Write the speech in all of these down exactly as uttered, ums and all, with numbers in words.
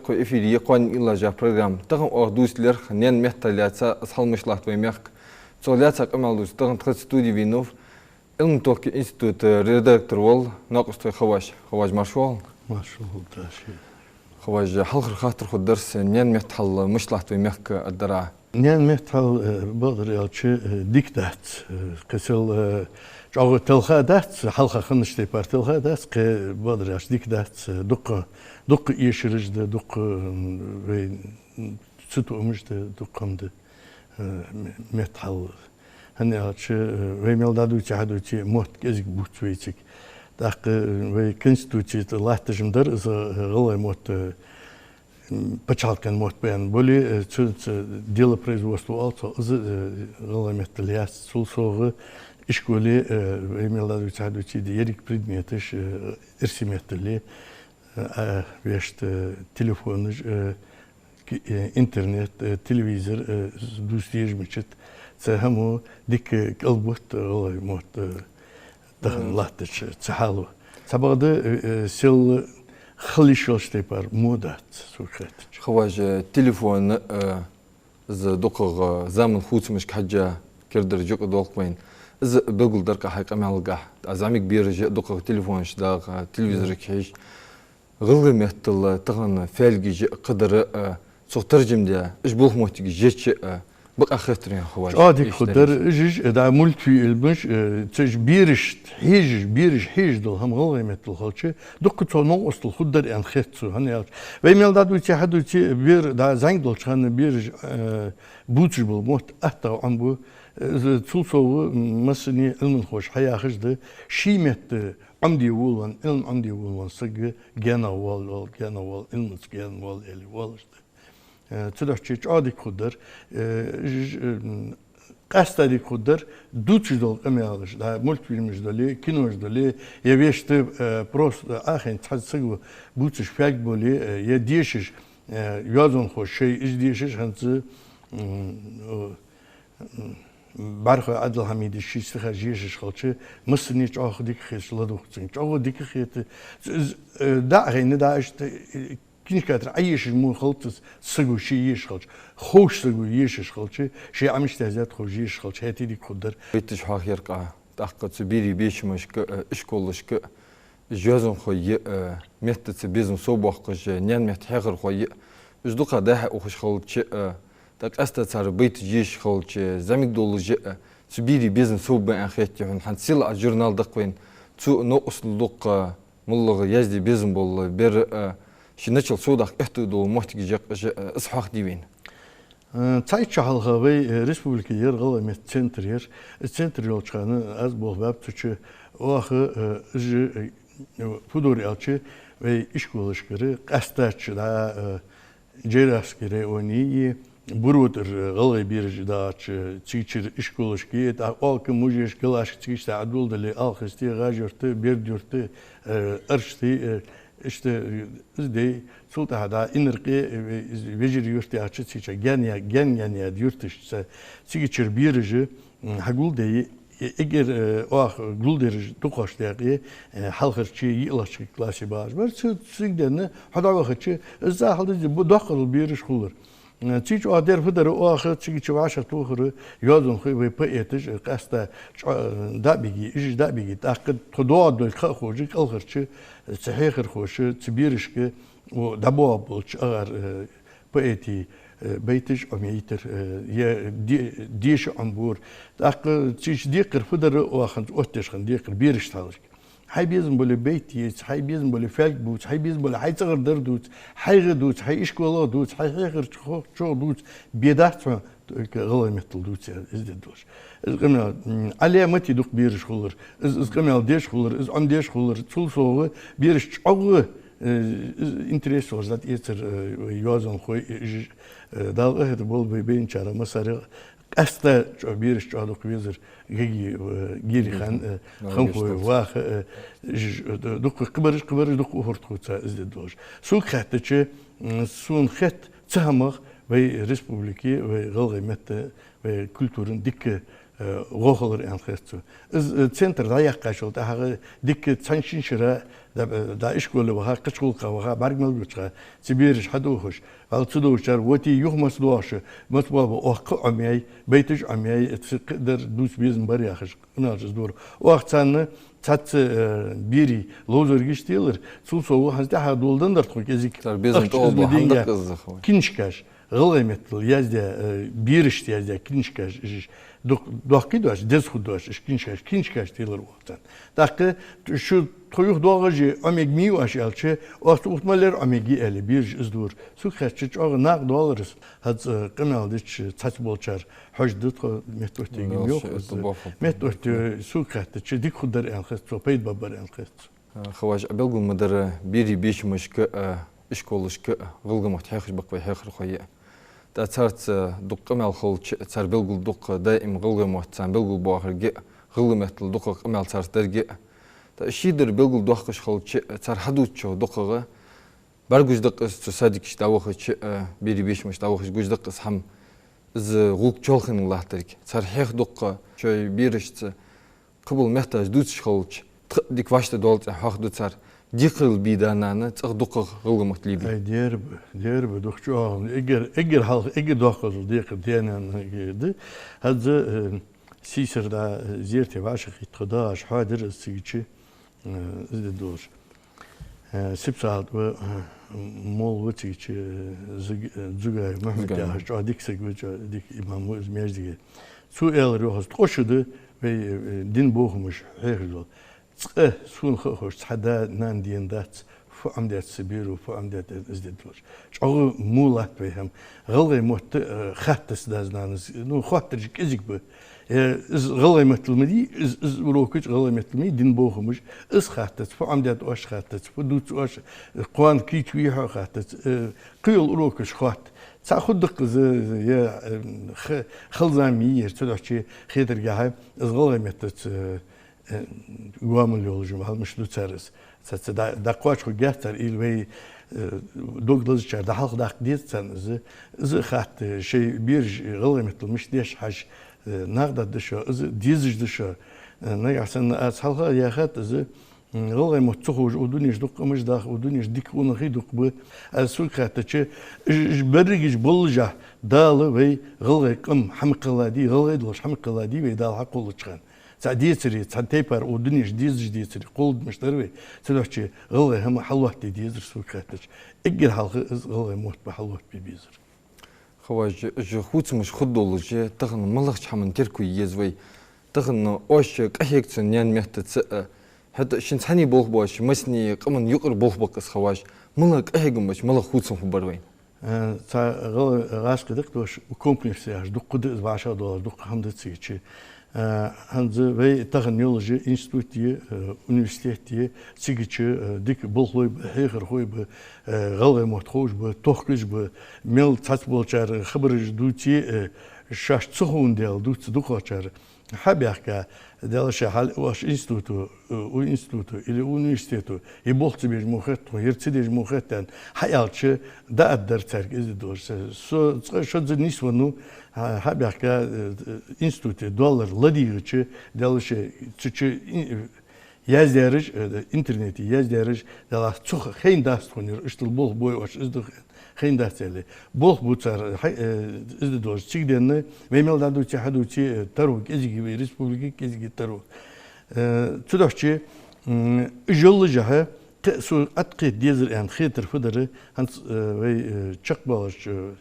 Тхоай эфире я «Кхоанен уйлаш» яха программа. Тахан оаха дувцаргда наьна меттах лаьца, из хьал мишта латт вай мехка. Цох лаьца къамаьл дувца тахан тха студе венав Ӏилман-тохкама института редактор вола Наькъост Хаваж. Хаваж, марша воагӀалва. Марша воагӀалва, даш. Хаваж, хьалхара хаттар хургдар са, наьна меттах хьал мишта латт вай мехка, адаргда. Наьна меттах хьал, э, бакъдар аьлча, э, дика дац. Э, кхы сел, э, чӀоагӀа телха дац, хьалха хиннача тайпара телха дац, кхы, бакъдар аьлча, дика дац, э, дукха, дукха эшараш да, дукха, м, вай, м, цатоамаш да, дукха хӀама да, э, м-, меттах хьал. ХӀана аьлча, э, вай мел дӀадувце, хьадувце, мотт кӀезига бувц вайцига. ТӀаккха, э, вай Конституце тӀа латташ-м дар из, э, гӀалгӀай мотт, э, м, паччахьалкхен мотт ба аьнна. Боли, э, цу, цу делопроизводство оал цох, из, э, гӀалгӀай меттала яц. Цул совгӀа ишколе, э, вай мел дӀадувце, хьадувце, да еррига предметаш, э, эрсий меттала, э, а, вешта, э, телефонаш, э, ки-, э, интернет, э, телевизор, э, дувца дезаш мичад, цу хӀамо дика кӀалбут гӀалгӀай мотт, э, тахан латтача цу хьало. Цхьабакъда, э, э, сел хила йиш йолча тайпара мо дац, сога хаьттача. Хаваж, телефон, э, из дукхагӀа заман хувцамашка хьежжа кердара юкъе долх вайна. Из белгалдаьр-кх хьай къамаьлагахь. А зӀамига бераш а дукхагӀа телефонашка дагӀа, телевизорашка хьежа. ГӀалгӀай меттала тахан фаьлгаш а, кхыдар а, цох таржам даь, уж болх моттигаш еча а, бакъахьа хетарий, Хаваж? ЧӀоагӀа дика хургдар, уж, уж, да, мультфильмаш, э, цу уж берашта хьежаш, бераш хьежаш дола хӀама гӀалгӀай меттала хилча, дукха цох новкъостал хургдар аьнна хет сона, хӀана аьлча. Вай мел дӀадувце, хьадувце, бер, да, зӀамига долча хана бераш, э, бувцаш бола мотт аттагӀа Ӏомабу, э, цул совгӀа, м, массане Ӏилманхоша хьаяхаш да, ший метта Ӏомаде волавенна, Ӏилма Ӏомаде волавенна саг гаьнагӀа воал, воал, гаьнагӀа воал, Ӏилмаца гаьна воал, аьле воалаш да. Э, цудухьа чӀоагӀа дика хургдар, э, ж-, ж-, м, къаьстта дика хургдар, дувцаш дола къамаьлаш, да, мультфильмаш дале, кинош дале, е вешта, э, просто Ӏохайна цхьа саго бувцаш фаьлг бале, э, е дешаш, э, йоазонхоша шоай уж дешаш хӀанз, м, э, БӀархой Ӏадал-Хьамида ший стихаш ешаш хилча, массане чӀоагӀа дика хеташ ладувгӀа цунга. ЧӀоагӀа дика хета. Из, э, дӀа а хайна, да, иштта, э, книжка тӀара Ӏоешаш мо хилац из, саго ше ешаш хилча. Ховш саго ешаш хилча, ше Ӏомаштязет ховш ешаш хилча, хӀаьта дика хургдар. Байташ хьоахайир-кх, тӀаккха цу берий бешамашка, э, ишколашка, йоазонхой я, э, меттаца безам совбоаккхаш, э, наьна метта хьехархой я, уж дукха дӀа-хьа ухаш хилча, э, тӀаккха къаьстта цар байташ ешаш хилча, зӀамига долаш а, э, цу берий безам совбаь аьнна хетий хьона? ХӀанз сел а журнал да-кх вайна, цу новкъостал дукха, моллагӀа язде безам бола бер, э, ший начал совдаккха эхь дола моттигаш я-кх уж, э, из хьоахаде вайна. Э, цхьайтта шу хьалха вай, э, республике яр гӀалгӀай метта центр яр. Из центр йолча хана, аз болх баьб цу чу, оаха, э, уж, э, фу дора аьлча, вай ишколашкара къаьстта чу, да, э, Джейрахский районе, Буро тӀара, э, гӀалгӀай бераш дагӀача, цига чура ишколашка, тӀаккха Оалка, Мужеш, Галашка, цига чу тӀа Ӏодоладале, Алхасте, ГӀажа-Юрта, Берда-Юрта, э, Арште, э, иштта, э, из де, цул тӀехьа да Инаркъе, э, из Вежарий-Юрт яхача, цига чу гаьна я-, гаьна-гаьна яьнна юрташ, ца-, цига чура бераш, м, хьагулдайе, э, эггара, э, оаха гулдераш дукхагӀча даькъе, э, хьалхарчеи йиълагӀчеи классе багӀаш бар. Цу-, цига денна, хьо дӀавахача, из захьал дизде, бу-, доккхагӀа дола бераш хулар. Э, цига чу оаха дер фу дар, оаха цига чу вӀашагӀтохар, йоазонхой, вай поэташ, э, къаьстта чӀо-, э, дӀабиге, уж дӀабиге, тӀаккха тхо доагӀаргдолга ха а ховш, кӀалхарча, э, цу хьехархоша, цу берашка, о, дӀабоагӀа болча агӀар, э, поэтий, э, байташ Ӏомайийтар, э, е де-, деша Ӏомабора. ТӀаккха цига чу декхар фу дар, оаха хӀанз оттадеш хинна декхар берашта хьалхашка. Хьай безам бале байт еца, хьай безам бале фаьлг бувца, хьай безам бале хьай цӀагӀара дар дувца, хьайгӀа дувца, хьай ишколагӀа дувца, хьай хьехарча хо-, чогӀа дувца, бе дац хьона, только гӀалгӀай меттала дувца, из де долаш. Из къамаьл, м, Ӏале мати дукха бераш хулар, из, из къамаьл деш хулар, из Ӏомадеш хулар, цул совгӀа бераш чӀоагӀа, э, из интерес йолаш дӀатӀаэцар, э, йоазонхой, э, уж, э, Дала къахетам болба вай байначар массане а, къаьстта чӀоагӀа бераш чӀоагӀа дукха везар Геги, э, Гелихан, э, Гелихан, Ханхой, Гелихан. Ваха, э, уж, э, д-, дукха кхыбараш, кхыбараш дукха ухаргда хьона цар из де долаш. Сога хаьттача, м, сона хет цу хӀамах вай республике, вай гӀалгӀай метта, вай культуран дика э, гӀо хилар аьнна хет цо. Из, э, центр дӀаяьккхачул тӀехьагӀа дика цхьан шин шера да, да ишколе ваха, кхыча гӀулакха ваха, бӀарга мел гуча, цу бераш хьадувхаш, вӀалла цу довчар, вот и юха маца доагӀаш, маца бола оаха кхы Ӏомаяьй, байташ Ӏомаяьй, это кхы дар дувца безам бар яхаш, къамаьлаш из дора. Оаха царна цхьацца, э, берий ловзаргаш телар, цул совгӀа хӀанз тӀехьа доладенна дар тхо кӀезига. Цар безам ахча тӀа из ба, ма хӀама денга даккха из захвай. Книжкаш, гӀалгӀай меттала яздаь, э, берашта яздаь книжкаш, иш дукх-, доккхий доацаш, деза хургдоацаш, иш книжкаш, книжкаш телар оаха царна. ТӀаккха шу тхо юха доагӀаш Ӏомаергья оаш аьлча, оаха цу ухта мел яр Ӏомаергья аьле, бераш из дора. Сога хаьттача чӀоагӀа накъадоалар из, хӀанз, э, къамаьл дича цхьацца болчар хьожаргда тхо, меттаоттаергья ма йоах. Меттаоттаю, сога хаьттача дика хургдар аьнна хет цо, пайда баргбар аьнна хет цо. Хаваж, Ӏа белгал ма дарра, берий бешамашка а, ишколашка а гӀалгӀай мотт хьехаш ба-кх вай хьехархой а. ТӀаккха царца дукха къамаьл хилча, цар белгалдоаккх даим гӀалгӀай мотт царна белгалбоахарга а, гӀалгӀай меттала дукхагӀа къамаьл царца дарга а. ТӀаккха шийдар белгалдоаккхаш хилча, цар хьадувцачох дукхагӀа бӀаргагуш да-кх из цу садикашка дӀавахача а, берий бешамашка дӀавахача гуш да-кх из хӀама, из гӀулакх чоалхане латтарга. Цар хьех дукха шоай берашца кхыбола метташ дувцаш хилча, тха дика вӀаштӀа доал цӀен хьоахаду цар. Декхарийла бий да-нана цӀагӀа дукхагӀа гӀалгӀай мотт лебий? Ай, дера ба, дера ба, дукха чӀоагӀа. Эггара, эггара хьалха, эггара доккхагӀа дола декхар даь-наьна да. ХӀанз, э, сийсара дӀа, э, зерате вӀашагӀкхийтта тхо дагӀаш хьоадир из цигача, э, из де долаш. Э, Сипсахьал тӀа ва, э, молла ва цигача, э, Зуг-, э, Дзугаев Мухьмад Дзугаев яхаш, чӀоагӀа дика саг ва, чӀоагӀа дика имам ва из маьждиге. Цо аьлар йоах из: ткъо шу да вай, э, дина бохамаш хьехаш дола. Цкъа сона ха а ховш, цхьа да-нана дена дац, фу Ӏомадаьд са беро, фу Ӏомадаьд из де долаш. ЧӀоагӀа во латт вай хӀама. ГӀалгӀай мотт, э, хаттац дас-нанас, ну, хоаттараш кӀезига ба. Э, из гӀалгӀай меттала ма дий, из, из урокаш гӀалгӀай меттала ма йий, дина бохамаш. Из хаттац, фу Ӏомадаьд оаш хаттац, фу дувц оаш, кхоана кийча вий хьо хаттац, э, кхыйола урокаш хоатт. Цхьа хургда-кх из, э, е, э, х-, хала зама йий ер, цудухьа хетаргахьа, из гӀалгӀай меттаца, э, э, гоамал йолаш ма хьал мишта ду цар из. Цхьацца дӀа-, дӀакхоачаш хургьяц цар, или вай, э, дог лазачар дӀахьалхадаккха деза царна из. Из а хатта, шоай бераш гӀалгӀай меттала мишта деш хьажа, э, накъадаргда шо, из дезаш да шо. Э, нагахьа санна аз хьалха а яхад из, м, гӀалгӀай мотт ца ховш укх дунен чу дукха къамаш даха, укх дунен чу дика къонахий дукха ба. Аз сога хаьттача, уж, уж берригаш боллашехь, Дала вай гӀалгӀай къам хьамакхелладий, гӀалгӀай долаш хьамакхелладий вай Дала хьакхоллача хана. Цхьа децаре, цхьан тайпара укх дунен чу дезаш децаре кхолладенна дар вай, цудухьа гӀалгӀай хӀама хьалоаттаде дезар сога хаьттача. Эггара хьалха из гӀалгӀай мотт ба хьалоаттабе безар. Хаваж, уж хувцамаш хургдолаш, тахан малагӀча хӀаман терко е еза вай? Тахан оаш къахьег цу наьна меттаца а, хӀаьта шун цхьанне болх боацаш, массане къаман юкъара болх ба-кх из, хаваж. МалагӀа къахьегам баьча, малагӀа хувцам хургбар вайна? Э, цхьа гӀал-, гӀазкхий да-кх дош, комплекс яхаш, дукха да из вӀашагӀдоалаш, дукха хӀама да цигача. Э, хӀанз вай тахан йолаш я институт е, э, университет е, цигача, э, дика болхлой ба, хьехархой ба, э, гӀалгӀай мотт ховш ба, тохкаш ба, мел цхьацца болчар хабараш дувце, э, шоашта ца ховндаь дувц дукхагӀчар. Хьабаьхка, Даьла ший хьал, оаш институто, у институто или университето, е болх ца беш мо хет тхона, ер ца деш мо хет аьнна, хьааьлча, дӀааргдар царга из де долаш. Со цкъа шозза нийсвеннав, хьа-, хьабаьхка, э, институте доаллар ладийгӀача, Даьла ший цу чу ин-, яздаьраш, э, интернете яздаьраш, Даьллахь, цу ха-, хайнадац тхона ер, иштта болх бой оаш из да хайнадац аьле. Болх бу цар, хьа-, э, из де долаш. Цигденна, вай мел дӀадувце, хьадувце, э, таро кӀезига я вай республике, кӀезига я таро. Э, цудухьа, м, уж йоллашехь, кхы а со атта кхета дезар аьнна хетар фу дар, хӀанз, э, вай, э, чакхбоалаш, э,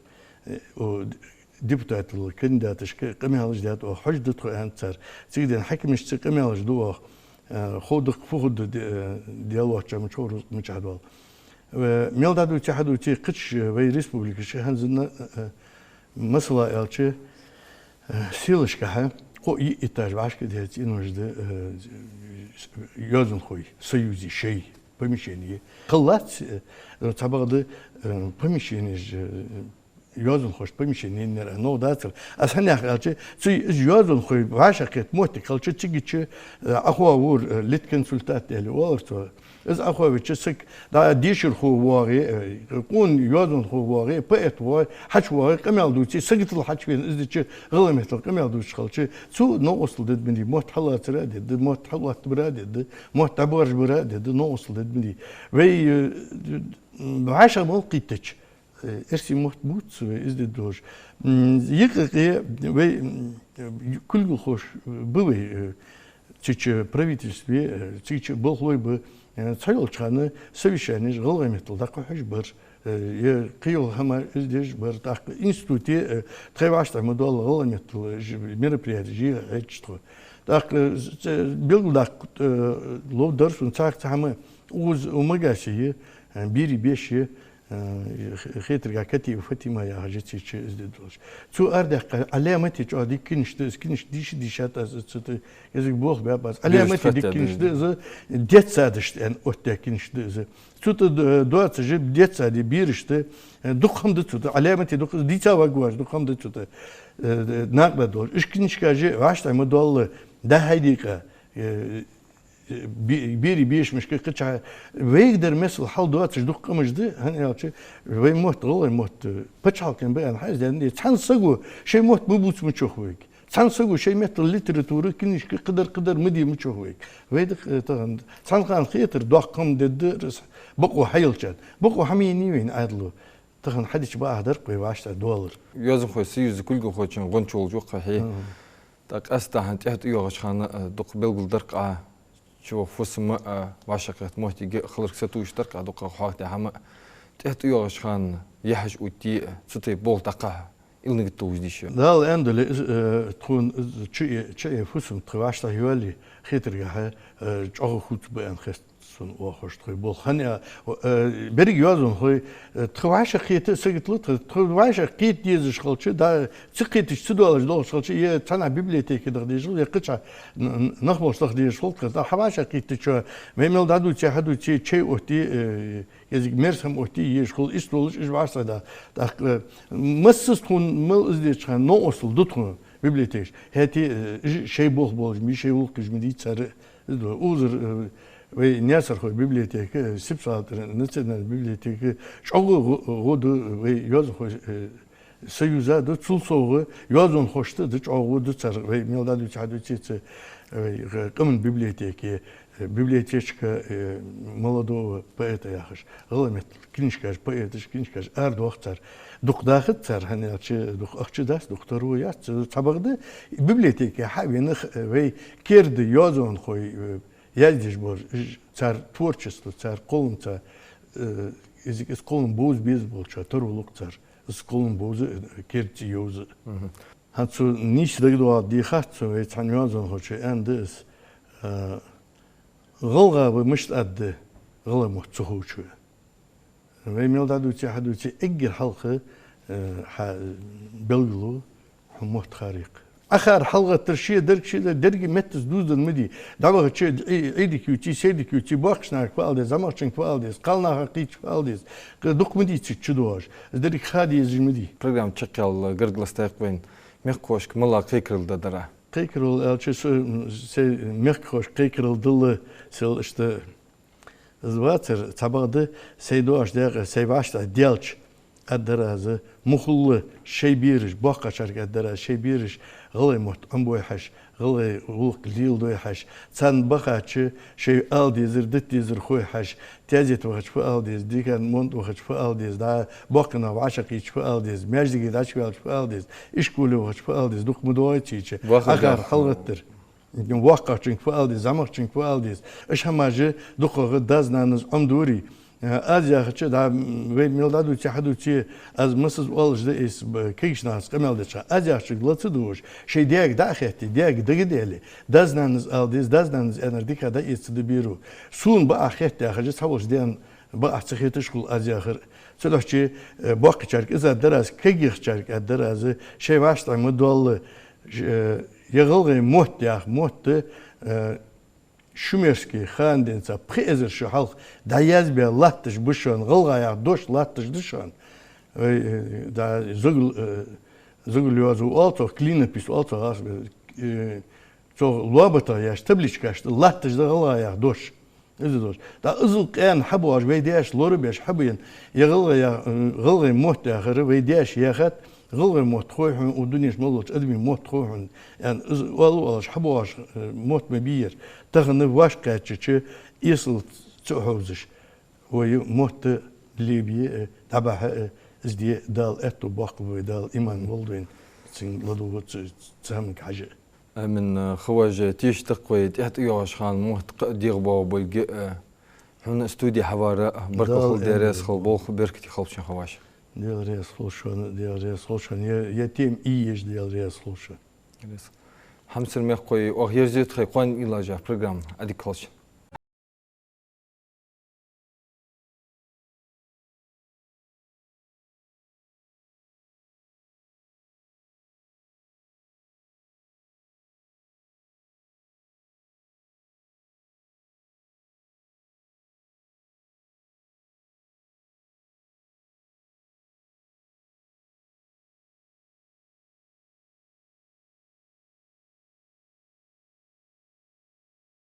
э, о, депутатал кандидаташка къамаьлаш даьд оаха, хьожаргда тхо аьннад цар. Цигденна хьакимашца къамаьлаш ду оаха, э, ховргда-кх фу хургда де-, э, Даьла воацача мичахьа рузкъа мичахьа доал. Э, мел дӀадувце, хьадувце, кхыча вай республикашка хӀанз а, э, масала аьлча, э, селашкахьа кхо-йиъ этаж вӀашкадаьнна цӀенош да, э, йоазонхой союза шоай помещени. Хала лац, э, цхьабакъда, э, помещенеш, э, йоазонхошта помещени еннаяр, а, новкъа дацар. Аз хӀана яхар аьлча, цу из йоазонхой вӀашагӀкхета моттиг хилча, цига чу, э, Ӏохоавора, э, литконсультант аьле оалар цо. Из Ӏохоавича саг, дӀа дешархо воагӀе, э, къона йоазонхо воагӀе, поэт воагӀе, хьачувоагӀе, къамаьл дувце, саготал хьачувена из дича, гӀалгӀай меттала къамаьл дувцаш хилча, цо новкъостал дергда ма дий, мотт хьаллацар а дергда, мотт хьалоаттабар а дергда, мотт дӀабоаржабар а дергда, новкъостал дергда ма дий. Вай, э, вӀашагӀ мел кхийттача, э, эрсий мотт бувц вай из де долаш. М, юкъе-юкъе вай, м, кулгалхоша ба вай, э, цу чу правительстве, э, цу чу болхлой ба, э, цхьайолча хана совещанеш гӀалгӀай меттала дӀакхухьаш бар, э, е кхыйола хӀама из деш бар, тӀаккха институте, э, тхоай вӀаштӀехьа ма доалла гӀалгӀай меттала, э, мероприятеш е хьаьжча тхо. ТӀаккха, э, белгалдаккха, э, ловргдар сона цхьаькха цхьа хӀама, укхаза у Магасе, э, берий беш, э, хетаргахьа Катиева Фатима яхаш я цу чу из де долаш. Цо арадаьккха Ӏаламате чӀоагӀа дика книжка да из, книжка дийша-дийшад аз цу тӀа, кӀезига болх баьб аз. Ӏаламате дика книжка да из, детсадашта аьнна оттадаь книжка да из. Цу тӀа д-, доацаш детсаде берашта, э, дукха хӀама да цу тӀа, Ӏаламате дукха, из дийца варгвоацаш дукха хӀама да цу тӀа, э, накъадаргдолаш. Уж книжкаш вӀаштӀехьа ма доалла, дӀа-хьа дийкъа, э, бе-, берий бешамашка кхычахьа, вайгара мел хьал доацаш дукха къамаш да, хӀана аьлча, вай мотт, гӀалгӀай мотт, э, паччахьалкхен ба аьнна хьаьздаьнна, цхьан саго шоай мотт ма бувца ма чох вайга. Цхьан саго шоай меттала литература, книжка, кхыдар-кхыдар ма де ма чох вайга. Вай да, э, тахан. Цхьан хана хетар доккха хӀама дергда, бокъо хьаелча. Бокъо хьамений вайна Ӏаьдало. Тахан хьадича бакъахьа дар-кх вай вӀаштӀехьа доаллар. Йоазонхой союза кулгалхочун гӀонча волча воккхагӀа хье. Мгм. ТӀаккха аз тахан тӀехьа тӀайоагӀача хана, э, дукха белгалдар-кх Ӏа, чу фусам а, э, вӀашагӀкхета моттиг а хиларга сатувсаш дар-кх Ӏа, дукха хьоахадаь хӀама а. ТӀехьа тӀайоагӀача хана яхьаш оттае, э, цу тайпа болх дӀакхахьа, илланиг товш дийша. Дала аьннадале, из, э, тхона из чу э, чу э фусам тха вӀаштӀехьа йоалае, хетаргахьа, э, чӀоагӀа хувцаргба аьнна хет сона оахаш тхоай болх. ХӀана, э, беррига йоазонхой, э, тха вӀашагӀкхета сагота лу тха, тха вӀашагӀкхета дезаш хилча, да, ца кхеташ, ца доалаш долаш хилча, е цхьаннахьа библиотеке даха дезаш хул, е кхычахьа н-, н-, нах болча даха дезаш хул тха, тӀаккха хьа вӀашагӀкхийттачоа, вай мел дӀадувце, хьадувце, чай оттае, э, кӀезига мерза хӀама оттае езаш хул, иштта волаш уж вӀаштӀехьа да. ТӀаккха, э, массаза тхона мел из деча хана новкъостал ду тхона библиотекаш. ХӀаьта, э, уж шоай болх болаш ма бий, шоай гӀулакх еш ма дий цар. Из да, укхазара, э, вай Наьсархой библиотека, э, Сипсой-ГӀала тӀара национальни библиотека, чӀоагӀа гӀо-, гӀо ду вай йоазонхой, э, союза да, цул совгӀа йоазонхошта да, чӀоагӀа гӀо ду цар, вай мел дӀадувце, хьадувце цу, э, вай, э, къаман библиотеке, э, библиотечка, э, молодого поэта яхаш, гӀалгӀай меттала книжкаш, поэташа книжкаш арадоах цар. Дукха дахац цар, хӀана аьлча дукха ахча дац, дукха таро яц, цхьабакъда библиотеке хьавена, э, вай керда йоазонхой, э, яздеш бар, уж цар творчество, цар кхоллам, цар, э, из, из кхоллам бовза беза болчоа таро лу-кх цар, из кхоллам бовза, э, керда цӀи йовза. Мгм. ХӀанз цу нийсса дагадоагӀаргда хац сона, вай цхьан йоазонхочо аьннад из, э, гӀалгӀа ва мишта аргда, гӀалгӀай мотт ца ховчо. Вай мел дӀадувце, хьадувце, эггара хьалха, э, хьа белгало хьона мотт хар я-кх. Ӏа хар хьалгӀаттар ше дарг, ше дарг, деррига меттаца дувзаденна ма дий. ДӀавахача Ӏи-, Ӏуйрийга ювце, сайрийга ювце, боккхийча нахага фу ала деза, зӀамагӀчунга фу ала деза, кхалнаха кхийча фу ала деза. Кхы дукха ма дий цу чу доагӀаш. Из деррига ха дезаш ма дий. Программа чакхъяла гаргара ласта йоаккх вайна. Мехкахошка малагӀа кхайкарал дар Ӏа? Кхайкарал аьлча, со, м, сай мехкахошка кхайкарал дала, сел иштта из вацар, цхьабакъда сай доагӀаш дакъа, сай вӀаштӀехьа даьлча, аргдар аз, мухӀалла шоай бераш, боккхагӀчарга аргдар аз, шоай бераш гӀалгӀай мотт Ӏомабой хьажа, гӀалгӀай гӀулакх леладой хьажа, царна бахача шоай ала дезар, дита дезар хой хьажа, таьзете вахача фу ала деза, декан монда вахача фу ала деза, дӀа боккхий нах вӀашагӀкхийттача фу ала деза, маьждиге дӀачуваьлча фу ала деза, ишколе вахача фу ала деза, дукха ма доагӀий цу чу. Ваха Ӏа хар хьалгӀаттар. ВоккхагӀчунга фу ала деза, зӀамагӀчунга фу ала деза. Уж хӀамаш дукхагӀа даьс-нанас Ӏомадорий. Аз яхача, дӀа, вай мел дӀадувце, хьадувце, аз массаза оалаш да из, б-, кагийча нахаца къамаьл деча хана. Аз яхачунга ла ца дуаш, шоай даьга дӀа а хетте, даьга дагадаьле, даьс-нанас ала деза, даьс-нанас аьннар дикагӀа дӀаэца ца да беру. Сона бакъахьа хет яхаш, цхьаволча даьна бакъахьа ца хеташ хул аз яхар. Цудухьа, э, боккхийчарга из аргдар аз, кагийчарга аргдар аз, шоай вӀаштӀехьа ма доалла, э, е гӀалгӀай мотт яха мотт, э, шумерски хана денз пхи эзар шу хьалха дӀаязбаь латташ ба шоана, гӀалгӀай яха дош латташ да шоана. Вай, э, да, зугал, э, зугал йоазув оал цох, клинопись оал цох, аз, э, цох лоабатах еш, табличкаш латташ да гӀалгӀай яха дош. Из дош. ТӀаккха иззал къаьна хьабоагӀаш, вай даьша лорабеш хьабена, е гӀалгӀай я-, э, гӀалгӀай мотт яхар вай даьша яхад, гӀалгӀай мотт хой хьона, укх дунен чу мел долча адамий мотт хой хьона, аьнна, из оалаш, оалаш хьабоагӀаш, э, мотт ма бий ер. Тахан вӀашагӀкхаьчача, эсала ца хьовзаш, вай мотт лебе, э, дӀабахьа, э, из де Дала аьттув боаккхалба вай, Дала иман лулда вайна, цунга ладувгӀа цу, цу хӀаманга хьажа. Амин. Хаваж, тешаш да-кх вай тӀехьа тӀайоагӀача хана мотт кхы а дегӀабоагӀа болга, э, хьона студе хьавара, баркал хилда, Даьла раьза хилва, болх беркате хилба шун, Хаваж. Даьла раьза хилва шоана, Даьла раьза хилва шоана. Ер, ер тема ийе еза, Даьла раьза хилва шоана. Раьза. Хьамсара мехкахой, оаха ерзаю тха кхоана уйлаш яха программа, Ӏадика хилда шун.